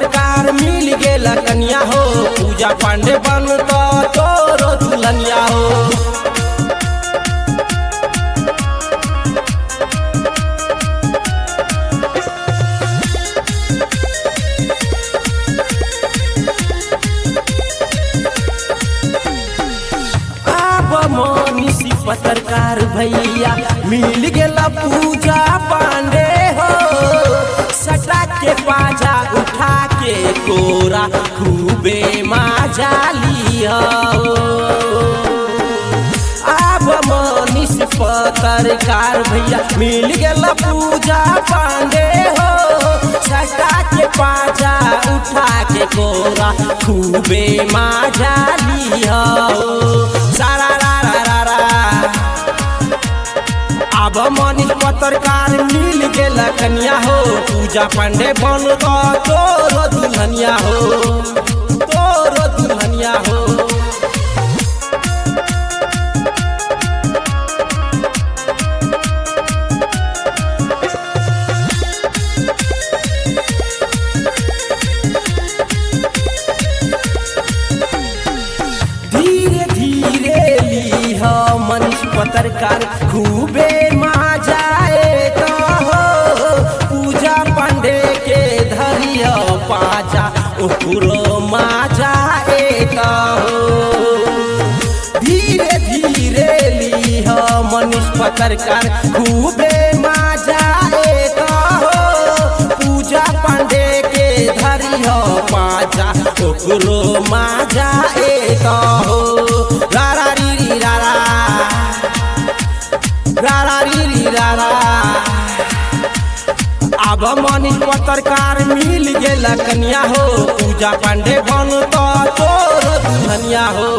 पत्रकार मिल गेल कन्या हो, पूजा पांडे बन तोरो दुल्हनिया हो। अब मनीषी पत्रकार भैया मिल गेला पूजा पांडे हो, सटा के पाजा उठा के कोरा खूबे माजा लिया। अब मनीष पत्रकार भैया मिल गेला पूजा पांडे हो, सटा के पाजा उठा के कोरा खूबे माजा लिया। सारा रा रा रा रा। अब मनीष पत्रकार मिल गेल कन्या हो, पूजा पांडे बन तोरो दुल्हनिया हो, तोरो दुल्हनिया हो। धीरे धीरे लीह मनीष पत्रकार खूबे मजाए तो हो, पूजा पांडे के धरिय पाजा ओकरो मजाए तो हो। धीरे धीरे लीह मनीष पत्रकार खूबे मजाए तो हो, पूजा पांडे के धरिय पाजा ओकरो मजाए तो हो। रा री री रा रा, रा रा री री रा रा। अब मनीष पत्रकार मिल गेल कन्या हो, पूजा पांडे बन तोरो दुल्हनिया हो।